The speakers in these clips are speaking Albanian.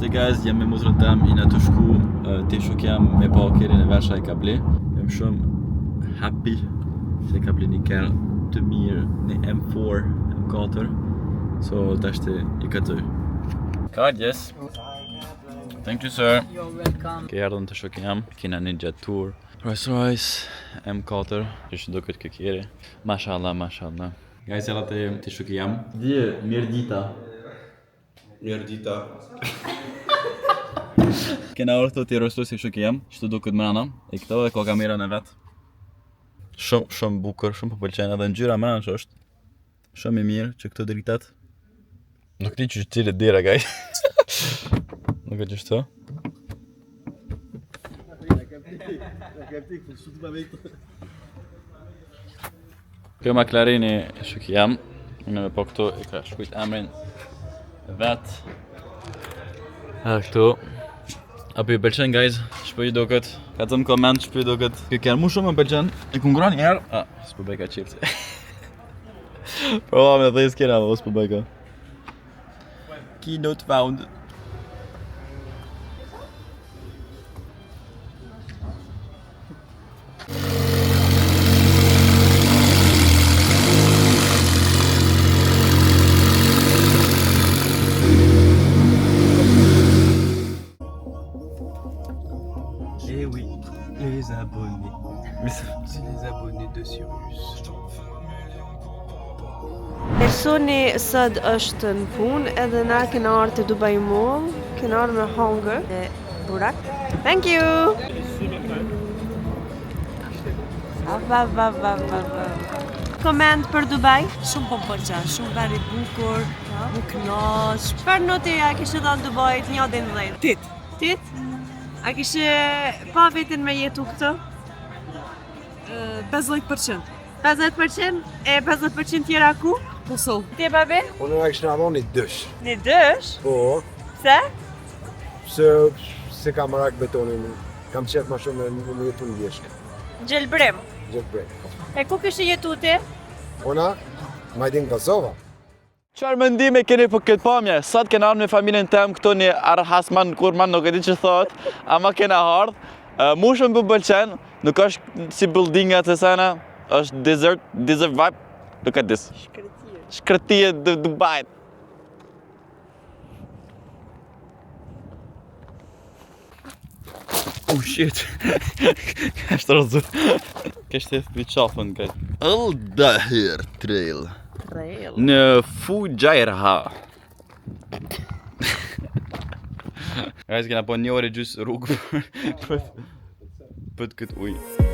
Përshëndetje guys, jam me motrën tem, jena tu shku eh, te shoki jem me pa kerin e vet që e ka ble. Jam shumë happy se ka ble një kerr të mirë, një M4, M4. So tash të i kallzoj. Kardjes. Thank you sir. You're welcome. Ke erdhën te shoki jem, kena një gjatë tur. Rolls Royce M4, që që duket ky keri. Mashallah, mashallah. Guys, erdha te, te shoki jem. Dje, mirë dita. Mirë dita. Kena ardhur këtu te Rolls Royce shoki jem, që të duket mrena, e këto dhe ka kamerën e vet. Shumë, shumë bukur, shumë po pëlqen edhe ngjyra mrena që është. Shumë i mirë që këto dritat. Nuk di që çilet dera guys. Nuk e qështu. Kjo McLareni shoki jem, unë me po këtu e ka shkrujt emrin vet. Edhe këtu. A po ju pëlqen guys? Ç'po ju duket? Kallzoni n'koment ç'po ju duket. Kjo kerr mu shumë më pëlqen. E kum ngrënë një herë. Ah, s'po bëj ka çelësi. Prova me dhes kena, po s'po bëj ka. Key not found. Eh oui, les abonnés. C'est les abonnés de Sirius. Personi sot është në punë edhe na kena ardhur te Dubai Mall, kena ardhur me hongër e Burak. Thank you. Va va va va va. Koment për Dubai? Shumë po më pëlqen, shumë vend i bukur, mu kënaq. Çfarë note ja kishe dhënë Dubait 1 deri në 10? Tit. Tit? A kishe pa veten me jetu këtu? 50%. 50% e 50% tjera ku? Kosovë. Ti babe? Unë e këshna dhonë një dysh. Një dysh? Po, Pse? pse se kam marak betonin, kam qef ma shumë me me jetu në bjeshkë, Gjelbrim. gjithë brek. E ku kishe jetu ti? Una, made in Kosova. Çfarë mendime keni për këtë pamje? Sot kena ardhur me familjen tem këtu në Arhasman, Kurman, nuk e di që thot, ama kena ardhur. Mu shumë po pëlqen, nuk është si buildingat e sena, është desert, desert vibe, nuk e dis. Shkretie. Shkretie të Dubait. Oh shit. Është rëzu. Kështë e qafën këtë. Al Dahir Trail. Trail. Në Fujairah. Guys, kena po një orë e gjysë rrugë për, për, për të këtë ujë.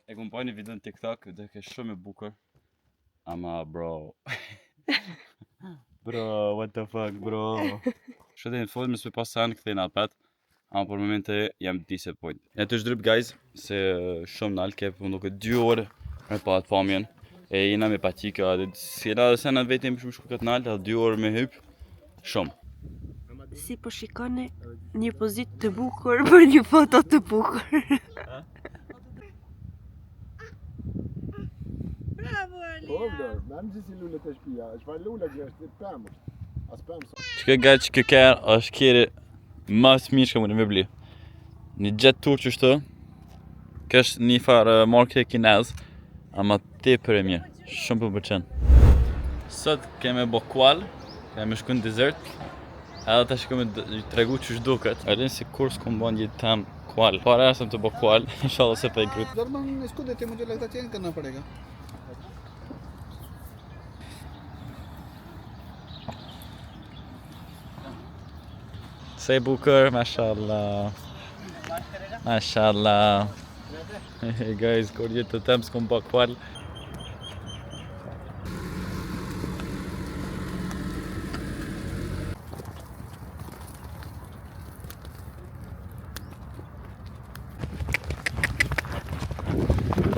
E kum pa një video në TikTok dhe ke shumë e bukur. Ama bro. bro, what the fuck, bro. Shëtë në fund, mësë pas sen, kthejna apet. Ama për momente jam disappoint. Ne të zhdryp guys, se shumë nalt ke po duket 2 orë me pa atë pamjen. E jena me patika, dhe si jena dhe se në vetë jemi shumë shku këtë nalt, edhe 2 orë me hyp. Shumë. Si po shikoni një pozitë të bukur për një foto të bukur. Bravo Po, vlorë, me më si lule të shpia, çfarë lule kjo është, pemë është. As pemë së. Që kjo guys, që kjo kerr është keri më të mirë që mundem me bli. Një jet tour që shtë, kjo është një farë marke kinez, ama tepër e mirë, shumë po më pëlqen. Sot kemi bo kual, kemi shku në desert, edhe tash kemi tregu qysh duket. E din si kur s'kum bo një tem kual. Para herë të bo kual, inshallah se pe grut. German इसको देते हैं, मुझे लगता है चेंज करना पड़ेगा Se e bukur, mashallah. Mashallah. Hey guys, kur jetë të tem s'kum bo kual.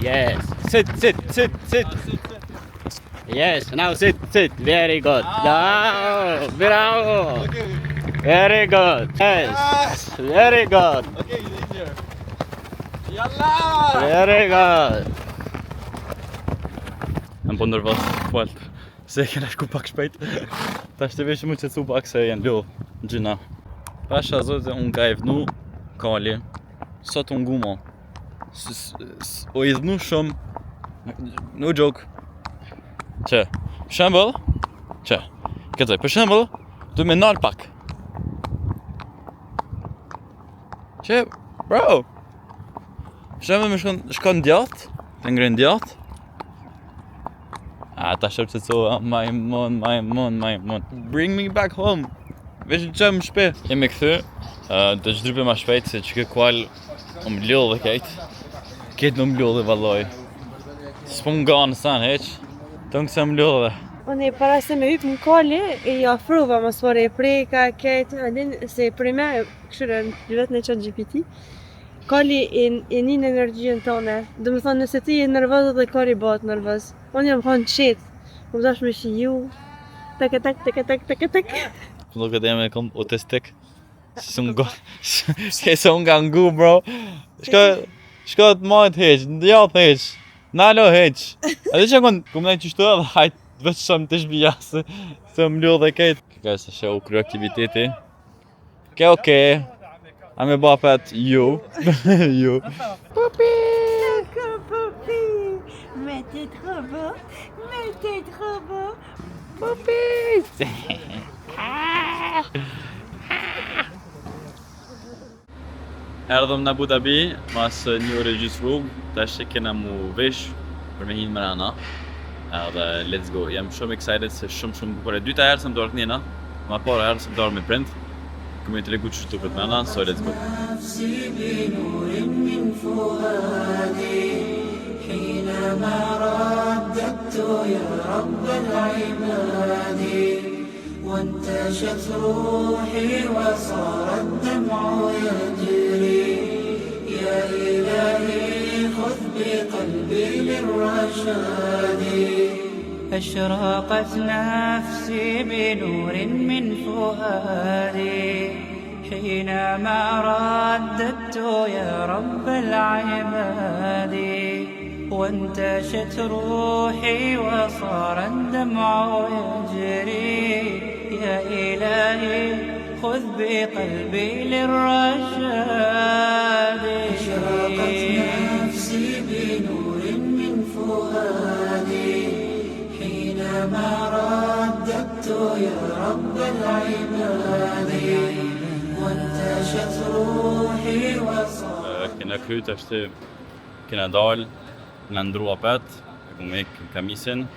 Yes. Sit, sit, sit, sit. Yes, now sit, sit. Very good. Ah, no, bravo. Okay. Very good. Yes. Very good. Okay, easier. Yalla! Very good. Jam po nervoz, falt, se e kena shku pak shpejt. Tash të veç mu qetsu pak se janë lodh gjyna. Pasha zotin unë ka idhnu kali, sot unë gumo. O idhnu shumë, no joke. Që, për shembull, që, këtë, për shembull, du me nal pak. Që, bro, për shembull me shkon, shkon djath, të ngren djath. A, ta shërë që cova, majmun, majmun, majmun. Bring me back home. Veç në qëmë shpi. Jemi kthy, uh, do të zhdrype ma shpejt se që kë kual u mlodhe kejt. Kejt u mlodhe valloj. S'po më ganë san heq. Të në këse mlodhe. Unë para se me hyp në kali, i afrova mos pari e preka, kejt, a din se për me, këshyre, vetë në chat GPT, kali e, e nin energjinë tone. Do me thonë, nëse ti je nervoz edhe kali bëhet nervoz. Unë jam konë qetë, më dash me shiju, tak e tak, tak e tak, tak e tak. Po do këtë jam kom autistik. Se unë go, se se unë nga ngu, bro. Shko, shko të majt heq, në djath heq, nalo heq. Edhe që kon, kum nejt qështu edhe hajt, veç shumë të shbija se, se më lodhe kejt. Guys, tash u kry aktiviteti. Ke okay. A me ba pet ju. ju. Pupi! Pupi! Mais t'es trop beau, mais t'es trop beau. Pupi! Erdhëm në Abu Dhabi, mas një orë e gjysë rrugë, tash e kena mu vesh për me hinë mrena. Edhe let's go. Jam shumë excited se shumë shumë bukur. E dyta herë se më dorë kënjena, ma para herë se më dorë me prind. Ku me tregu që duket mrena, so let's go. وانتشت روحي وصار الدمع يجري يا إلهي خذ بقلبي للرشاد أشرقت نفسي بنور من فؤادي حينما رددت يا رب العباد وانتشت روحي وصار الدمع يجري يا إلهي خذ بقلبي للرشاد أشرقت نفسي بنور من فؤادي حينما رددت يا رب العباد وانتشت روحي وصار Kena kry tash Kena dal, kena ndru apet, e kum hek kamisin.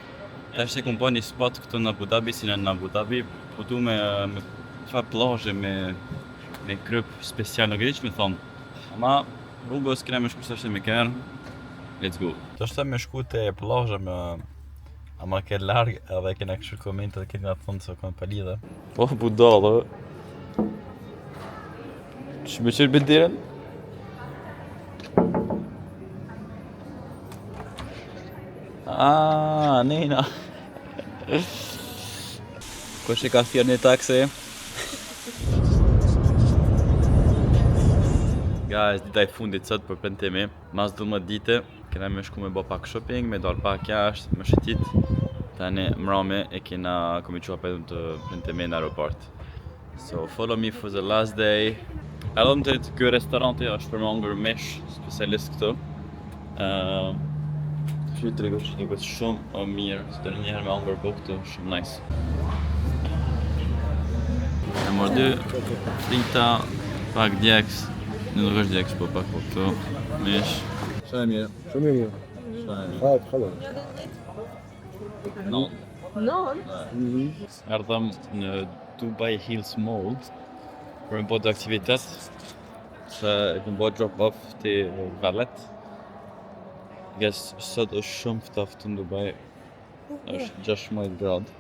Tash e kum pa një spot këtu në Abu Dhabi, si në Abu Dhabi, po du me, me fa plazhe me, me kryp special, nuk e di që me thonë. Ama rrugës kena me shku tash me kerr, let's go. Tash me shku te plazha me Ama ke larg edhe kena kështu komente dhe kena thonë se kanë palidhe. Po budallë. Që me qërë bindiren? Ah, nena. Kush e ka thirrë një taksi? Guys, dita e fundit sot për premtimi. Mas 12 dite, kena me shku me bo pak shopping, me dal pak jashtë, me shëtit. Tani mrame e kena kom i çu apet të premtimi në aeroport. So follow me for the last day. Erdhëm te ky restoranti është për me hangër mish, specialist këtu. Uh, që të tregoj që duket shumë më mirë, se të një herë me hangër bukë këtu, shumë nice. E marr dy frita, pak djeks, nuk është djeks, po pak po këtu, mish. Shumë mirë. Shumë mirë. Shumë mirë. Hajt, hajt. No. Non? Erdhëm në Dubai Hills Mall për me bo do aktivitet se e kum bo drop off te valet. Guys, sot është shumë ftohtë në Dubai. Është 16 gradë.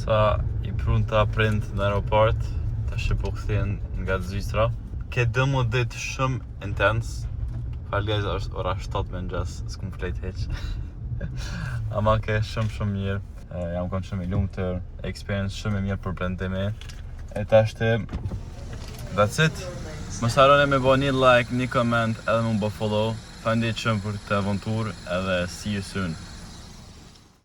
Sa i prun ta prind në aeroport, tash që po kthehen nga Zvicra. Ke dëmu ditë shumë intens. Falë guys, është ora 7 mëngjes, s'kum flejt hiq. Ama ke shumë shumë mirë. E, jam konë shumë i lumtur, experience shumë e mirë për prindime. E tash të That's it. Mos harroni me bo një like, një comment edhe me bo follow. Faleminderit shumë për këtë aventurë edhe see you soon.